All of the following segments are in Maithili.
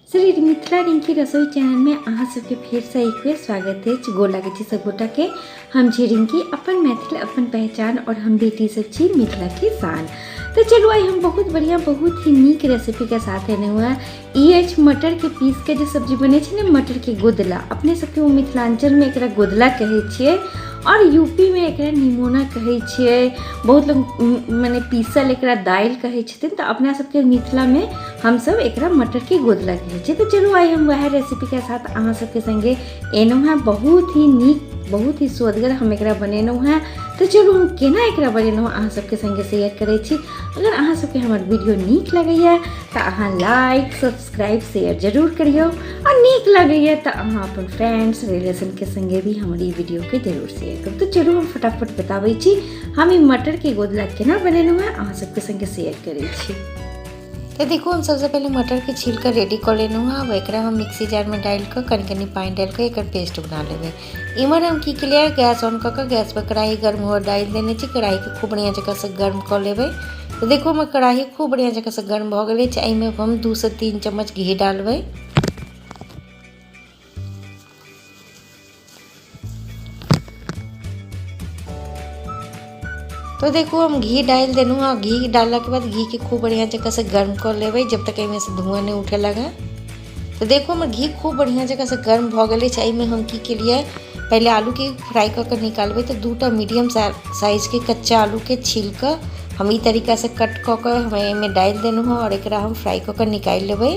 श्री मिथिला रिंकी रसोई चैनल में अहाँ सबके फेरसँ एक बेर स्वागत अछि। गोर लागै छी सब गोटा के। हम छी रिंकी, अपन मैथिल अपन पहचान, और हम बेटी सब छी मिथिला के शान। तो चलू आइ हम बहुत बढ़िया बहुत ही नीक रेसिपी के साथ एने हुआ। ई अछि मटर के पीस के जे सब्जी बनै छै ने, मटर के गोदला। अपने सबके ओ मिथिलांचल में एकरा गोदला कहै छियै और यूपी में एकरा निमोना कहै छियै। बहुत लोग मने पीसल एकरा दालि कहै छथिन, तऽ अपना सबके मिथिला में हमसब एकरा मटर के गोदला कहै छियै। तऽ चलू आइ हम वएह रेसिपी के साथ अहाँ सबके संगे एलहुँ हेँ। बहुत ही नीक बहुत ही स्वदगर हम एकरा बनेलहुँ हेँ। तऽ चलू हम केना एकरा बनेलहुँ अहाँ सबके संगे शेयर करै छी। अगर अहाँ सबके हमर वीडियो नीक लगैए तऽ अहाँ लाइक सब्सक्राइब शेयर जरूर करियौ, और नीक लगैए तऽ अहाँ अपन फ्रेंड्स रिलेशन के संगे भी हमर ई वीडियो के जरूर शेयर करू। तऽ चलू हम फटाफट बताबै छी हम ई मटर के गोदला केना बनेलहुँ हेँ, अहाँ सबके संगे शेयर करै छी। तऽ देखू, हम सबसँ पहिले मटरके छील कऽ रेडी कऽ लेलहुँ हँ। आब एकरा हम मिक्सी जारमे डालि कऽ कनि कनि पानि डालि कऽ एकर पेस्ट बना लेबै। इम्हर हम की केलियै, गैस ऑन कऽ कऽ गैस पर कढ़ाई गर्म हुअ डालि देने छी। कढ़ाईके खूब बढ़िआँ जकाँसँ गर्म कऽ लेबै। तऽ देखू, हमर कढ़ाई खूब बढ़िआँ जकाँसँ गर्म भऽ गेल अछि। एहिमे हम 2 सँ 3 चम्मच घी डालबै। तो देखू, हम घी डालि देलहुँ हँ। घी डाललाके बाद घीके खूब बढ़िआँ जकाँसँ गर्म कऽ लेबै, जब तक एहिमे धुआँ नहि उठे लगे। तऽ देखू, हमर घी खूब बढ़िआँ जकाँसँ गर्म भऽ गेल अछि। एहिमे हम की केलियै, पहिले आलूके फ्राइ कऽ कऽ निकालबै। तऽ दूटा मीडियम साइजके कच्चा आलूके छील कऽ हम ई तरीकासँ कट कऽ कऽ हम एहिमे डालि देलहुँ हँ आओर एकरा हम फ्राइ कऽ कऽ निकालि लेबै।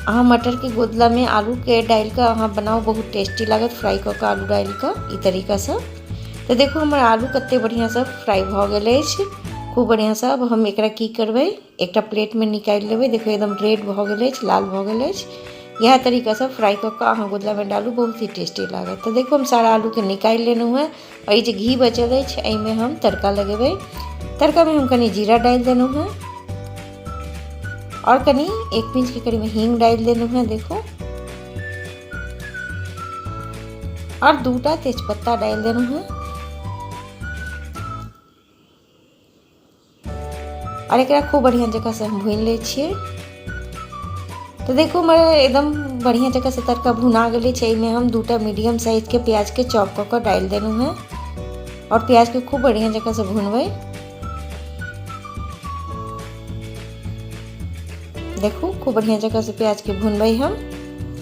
अहाँ मटरके गोदलामे आलूके डालि कऽ अहाँ बनाउ, बहुत टेस्टी लागत फ्राइ कऽ कऽ आलू डालि कऽ ई तरीकासँ। तऽ देखू, हमर आलू कते बढ़िआँसँ फ्राइ भऽ गेल अछि, खूब बढ़िआँसँ। अब हम एकरा की करबै, एकटा प्लेटमे निकालि लेबै। देखू, एकदम रेड भऽ गेल अछि, लाल भऽ गेल अछि। इएह तरीकासँ फ्राइ कऽ कऽ अहाँ गोदलामे डालू, बहुत ही टेस्टी लागत। तऽ देखू, हम सारा आलूके निकालि लेलहुँ हेँ। ई जे घी बचल अछि, एहिमे हम तड़का लगेबै। तड़कामे हम कनि जीरा डालि देलहुँ हेँ आओर कनि एक पिंचके करीब हींग डालि देलहुँ हेँ, देखू, आओर दूटा तेजपत्ता डालि देलहुँ हेँ आओर एकरा खूब बढ़िआँ जकाँसँ हम भूनि लै छियै। तऽ देखू, हमर एकदम बढ़िआँ जकाँसँ तड़का भुना गेल अछि। एहिमे हम दूटा मीडियम साइजके प्याजके चॉप कऽ कऽ डालि देलहुँ हेँ आओर प्याजके खूब बढ़िआँ जकाँसँ भुनबै। देखू, खूब बढ़िआँ जकाँसँ प्याजके भुनबै हम।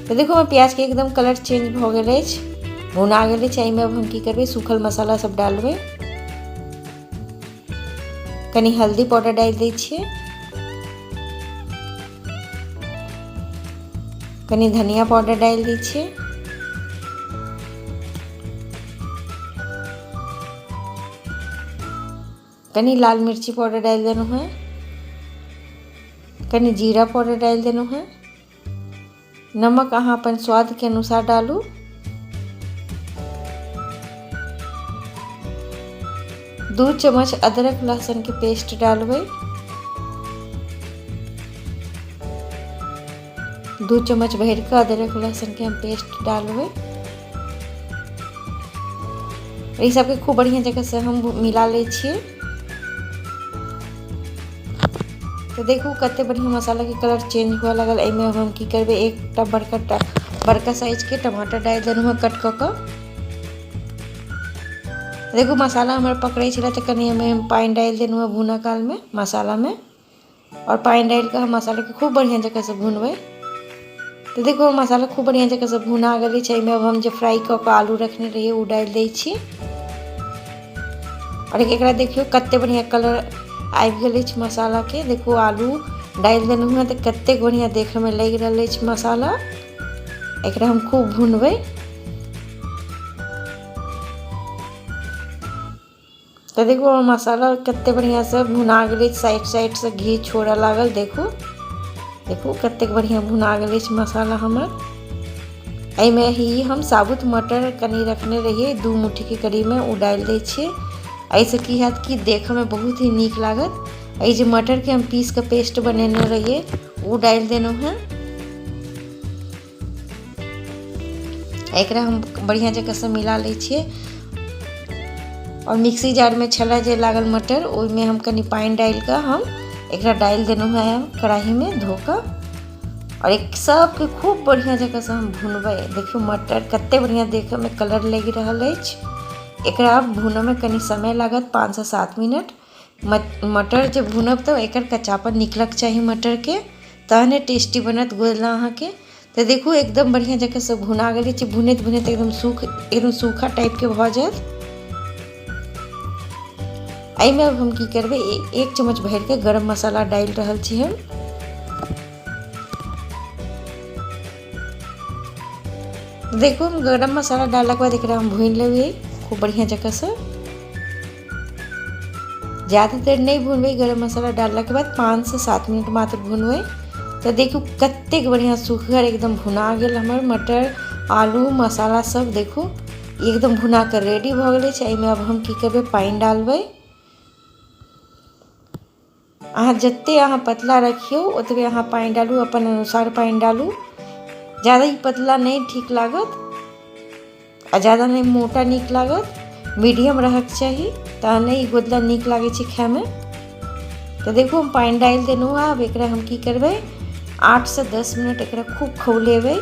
तऽ देखू, हमर प्याजके एकदम कलर चेंज भऽ गेल अछि, भुना गेल अछि। एहिमे अब हम की करबै, सूखल मसाला सब डालबै। कनि हल्दी पाउडर डालि दै छियै, कनि धनिया पाउडर डालि दै छियै, कनि लाल मिर्ची पाउडर डालि देलहुँ हेँ, कनि जीरा पाउडर डालि देलहुँ हेँ। नमक अहाँ अपन स्वादके अनुसार डालू। 2 चम्मच अदरक लहसुनके पेस्ट डालबै। 2 चम्मच भरि कऽ अदरक लहसुनके हम पेस्ट डालबै। एहि सबके खूब बढ़िआँ जकाँसँ हम मिला लै छियै। तऽ देखू, कते बढ़िआँ मसालाके कलर चेंज हुअ लागल। एहिमे हम की करबै, एकटा बड़का बड़का साइजके टमाटर डालि देलहुँ हँ कट कऽ कऽ। देखू, मसाला हमर पकड़ै छलै, तऽ कनि एहिमे हम पानि डालि देलहुँ हँ भुनऽ कालमे मसालामे आओर पानि डालि कऽ हम मसालाके खूब बढ़िआँ जकाँसँ भुनबै। तऽ देखू, मसाला खूब बढ़िआँ जकाँसँ भुना गेल अछि। एहिमे अब हम जे फ्राइ कऽ कऽ आलू रखने रहियै, ओ डालि दै छी आओर एकरा देखियौ, कते बढ़िआँ कलर आबि गेल अछि मसालाके। देखू, आलू डालि देलहुँ हँ तऽ कतेक बढ़िआँ देखयमे लागि रहल अछि मसाला। एकरा हम खूब भुनबै। तऽ देखू, मसाला कते बढ़िआँसँ भुना गेल अछि, साइड साइडसँ घी छोड़ऽ लागल। देखू, देखू, कतेक बढ़िआँ भुना गेल अछि मसाला हमर। एहिमे ही हम साबुत मटर कनि रखने रहियै, 2 मुट्ठीके करीबमे, ओ डालि दै छियै। एहिसँ की हैत कि देखयमे बहुत ही नीक लागत। एहि जे मटरके हम पीस कऽ पेस्ट बनेने रहियै, ओ डालि देलहुँ हेँ। एकरा हम बढ़िआँ जकाँसँ मिला लै छियै आओर मिक्सी जारमे छलै जे लागल मटर, ओहिमे हम कनि पानि डालि कऽ हम एकरा डालि देलहुँ हेँ कढ़ाहीमे धो कऽ। आओर एक सबके खूब बढ़िआँ जकाँसँ हम भुनबै। देखियौ मटर कते बढ़िआँ देखैमे कलर लागि रहल अछि। एकरा भुनऽमे कनि समय लागत, 5 से 7 मिनट। मटर जे भुनब तऽ एकर कच्चापन निकलक चाही मटरके, तहने टेस्टी बनत गोदला अहाँके। तऽ देखू, एकदम बढ़िआँ जकाँसँ भुना गेल छै। भुनैत भुनैत एकदम सूखा टाइपके भऽ जायत। एहिमे अब हम की करबै? 1 चम्मच भरिके गरम मसाला डालि रहल छी हम। देखू, हम गरम मसाला डाललाके बाद एकरा हम भूनि लेबै खूब बढ़िआँ जकाँसँ। ज्यादा देर नहि भुनबै। गरम मसाला डाललाके बाद 5 से 7 मिनट मात्र भुनबै। तऽ देखू, कतेक बढ़िआँ सुखगर एकदम भुना गेल हमर मटर, आलू, मसाला सब। देखू, एकदम भुना कऽ रेडी भऽ गेल छै। एहिमे आब हम की करबै? पानि डालबै। अहाँ जतेक अहाँ पतला रखियौ, ओतबे अहाँ पानि डालू। अपन अनुसार पानि डालू। ज्यादा ही पतला नहि ठीक लागत आ ज्यादा नहि मोटा नीक लागत। मीडियम रहक चाही, तहने ई गोदला नीक लागै छै खायमे। तऽ देखू, हम पानि डालि देलहुँ। आब एकरा हम की करबै? 8 से 10 मिनट एकरा खूब खौलेबै।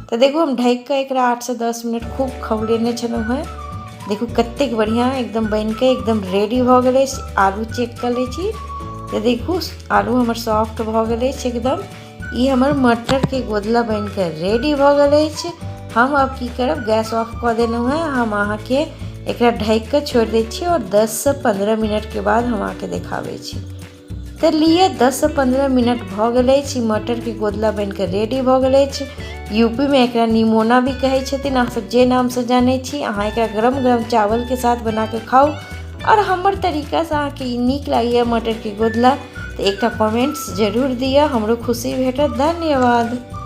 तऽ देखू, हम ढकि कऽ एकरा 8 से 10 मिनट खूब खौलेने छलहुँ हेँ। देखू, कतेक बढ़िआँ एकदम बनि कऽ एकदम रेडी भऽ गेल अछि। आलू चेक कऽ लै छी। तऽ देखू, आलू हमर सॉफ्ट भऽ गेल अछि एकदम। ई हमर मटरके गोदला बनि कऽ रेडी भऽ गेल अछि। हम आब की करब? गैस ऑफ कऽ देलहुँ हेँ। हम अहाँके एकरा ढकि कऽ छोड़ि दै छी आओर 10 से 15 मिनटके बाद हम अहाँके देखाबै छी। तऽ लिअ, 10 से 15 मिनट भऽ गेल अछि। ई मटरके गोदला बनि कऽ रेडी भऽ गेल अछि। यूपीमे एकरा निमोना भी कहै छथिन। अहाँसभ जे नामसँ जानै छी, अहाँ एकरा गरम गरम चावलके साथ बना कऽ खाउ। आओर हमर तरीकासँ अहाँके ई नीक लागैए मटरके गोदला, तऽ एकटा कमेंट्स जरूर दिअ, हमरो खुशी भेटत। धन्यवाद।